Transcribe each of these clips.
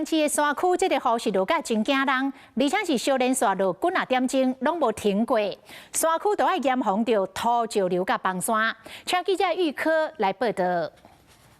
市的山區，這個雨是落甲真驚人，而且是相連續落幾若點鐘，攏無停過。山區都愛嚴防著土石流佮崩山。請記者玉科來報道。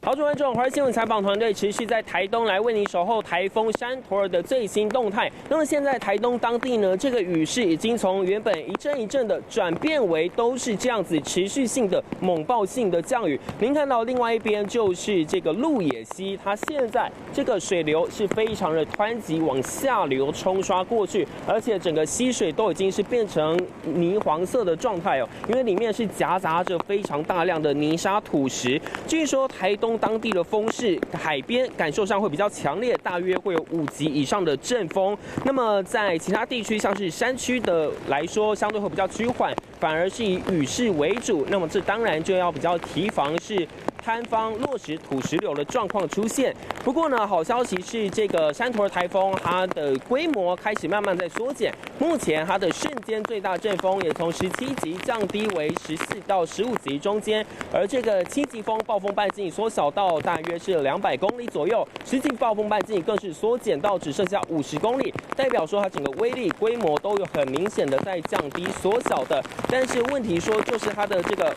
好，各位觀眾，華視新聞採訪團隊持續在台東來為你守候台風山陀兒的最新動態。那麼現在台東當地呢，這個雨勢已經從原本一陣一陣的轉變為都是這樣子持續性的猛暴性的降雨。您看到另外一邊就是這個鹿野溪，它現在這個水流是非常的湍急，往下流沖刷過去，而且整個溪水都已經是變成泥黃色的狀態哦，因為裡面是夾雜着非常大量的泥沙土石。據說台東當地的風勢，海邊感受上會比較強烈，大約會有5級以上的陣風。那麼在其他地區，像是山區的來說，相對會比較趨緩，反而是以雨勢為主。那麼這當然就要比較提防是坍方落石、土石流的狀況出現。不過呢，好消息是這個山陀兒颱風它的規模開始慢慢在縮減，目前它的瞬間最大陣風也從17級降低為14到15級中間，而這個7級風暴風半徑縮小到大約是200公里左右，10級暴風半徑更是縮減到只剩下50公里，代表說它整個威力規模都有很明顯的在降低縮小的。但是問題說就是它的這個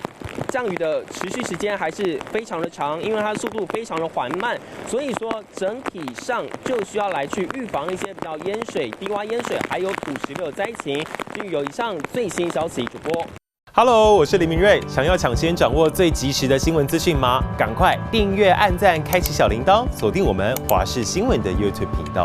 降雨的持續時間還是非常的長，因為它速度非常的緩慢，所以說整體上就需要來去預防一些比較淹水、低窪淹水，還有土石流災情。就有以上最新消息，主播。 Hello，我是林明瑞。想要搶先掌握最及時的新聞資訊嗎？趕快訂閱、按讚、開啟小鈴鐺，鎖定我們華視新聞的 YouTube 頻道。